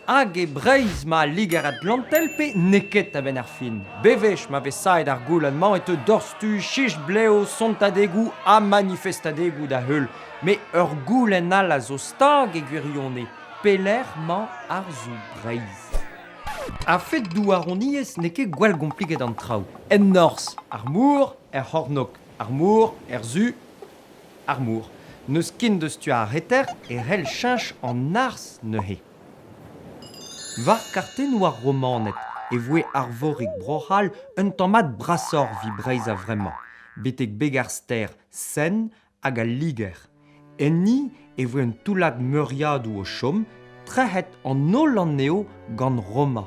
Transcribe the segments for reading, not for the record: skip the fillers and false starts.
Hag e Breizh 'ma al Liger-Atlantel pe n'eo ket a-benn ar fin? Bewech ma vez saet ar goulenn-mañ e teu doc'htu chich-blev, sontadegoù ha manifestadegoù da heul. Met ur goulenn all a zo stag e gwirionez, pelec'h 'mañ arzoù Breizh? A-fet douaroniezh n'eo ket gwall gompliket an traoù. En norzh, ar mor, er c'hornôg, ar mor, er su, ar mor. N'eus ken deus tu ar reter e c'hell cheñch an arz neuze. War kartennoù ar Romaned e voe Arvorig Bro-C'hall un tamm mat brasoc'h evit Breizh a-vremañ, betek beg ar stêr Seine hag al Liger. Enni e voe un toullad meuriadoù o chom, trec'het an holl anezho gant Roma.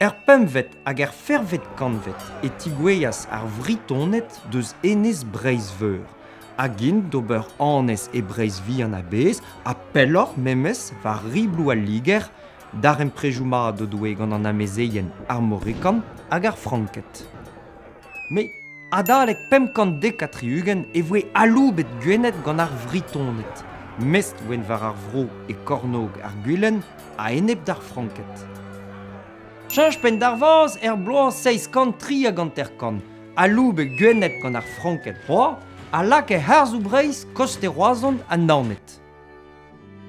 Er pempvet hag er c'hwec'hvet kantved e tigouezhas ar Vretoned deus enez Breizh-Veur, hag int d'ober annez e Breizh-Vihan a-bezh ha pelloc'h memes war ribloù al Liger, darempredoù mat o doe gant an amezeien armorikan hag ar Franked. Met adalek 570 e voe aloubet Gwened gant ar Vretoned, mestr voent war ar vro e kornôg ar Gwilen a-enep d'ar Franked. Cheñch penn d'ar vazh er bloaz 753, aloubet Gwened gant ar Franked c'hoazh a lakae harzoù Breizh koste Roazhon ha Naoned.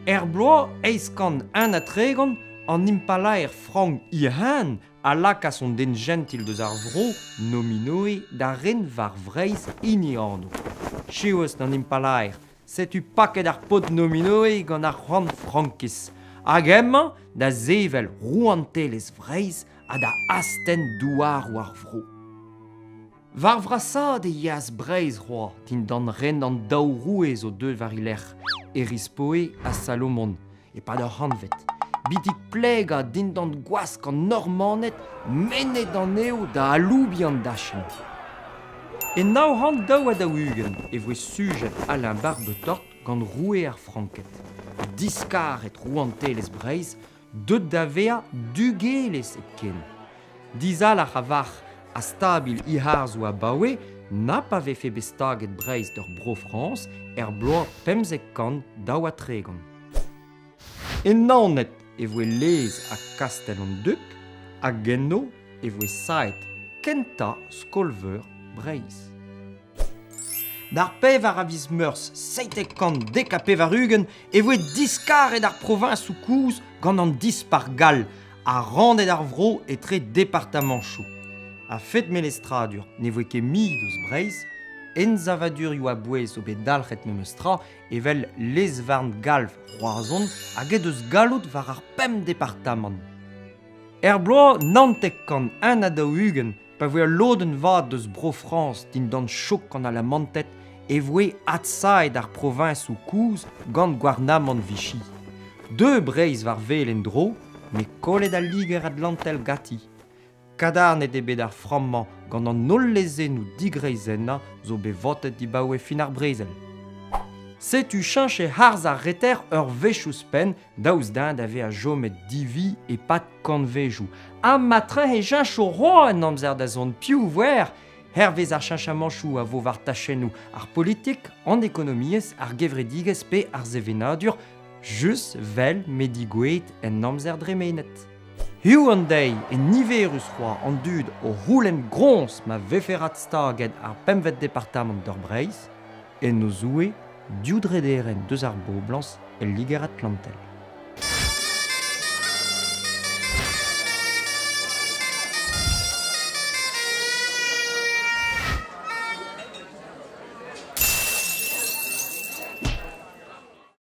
Er bloaz 831, an impalaer frank Ihan a lakaas hon den jentil deus ar vro, Nominoe, da ren war Vreizh hini anv. Siwazh d'an impalaer, setu paket ar paotr Nominoe gant ar c'hoant frankiz, hag hemañ da sevel rouantelezh Vreizh ha da astenn douaroù ar vro. War vrasaat e yeas Breizh c'hoazh dindan ren an daou roue zo deuet war he lerc'h, Erispoe ha Salomon, e-pad ur c'hantved. Betek plegañ dindan gwask an Normaned mennet anezho da aloubiñ an dachenn. E 942 e voe sujet Alain Barbetort gant roue ar Franked. Diskaret rouantelezh Breizh deuet da vezañ dugelezh hepken. Dizalc'h a-varc'h ha stabil he harzoù abaoe na pa vefe bet staget Breizh d'ur Bro-Frañs er bloaz 1532. E Naoned e voe lez ha kastell an Dug hag enno e voe saet kentañ skol-veur Breizh. D'ar pevar a viz Meurzh 1790 e voe diskaret ar proviñsoù kozh gant an Dispac'h gall ha rannet ar vro etre departamantoù. A-fet melestradur ne voe ket mui eus Breizh, ensavadurioù a-bouez zo bet dalc'het memes tra evel lez-varn galv Roazhon hag he deus galloud war ar pemp departamant. Er bloaz 1941 Pa voe ul lodenn vat eus Bro-Frañs dindan chok an Alamanted e voe adsaet ar proviñsoù kozh gant gouarnamant Vichy. Deuet Breizh war wel en-dro, met kollet al Liger-Atlantel ganti. Kadarnet eo bet ar framm-mañ gant an holl lezennoù digreizennañ zo bet votet dibaoe fin ar brezel. Setu cheñch e-harz ar reter ur wech ouzhpenn daoust dezhañ da vezañ chomet divi e-pad kantvejoù. Ha ma trec'h e cheñcho roa en amzer da zont, piv 'oar? Hervez ar cheñchamantoù a vo war tachennoù ar politik, an ekonomiezh, ar gevredigezh pe ar sevenadur, just 'vel m'eo digouezhet en amzer dremenet. Hiziv an deiz e niverus c'hoazh an dud o c'houlenn groñs ma vefe radstaget ar pempvet departamant d'ur Breizh, en o zouez div drederenn deus ar boblañs el Liger-Atlantel.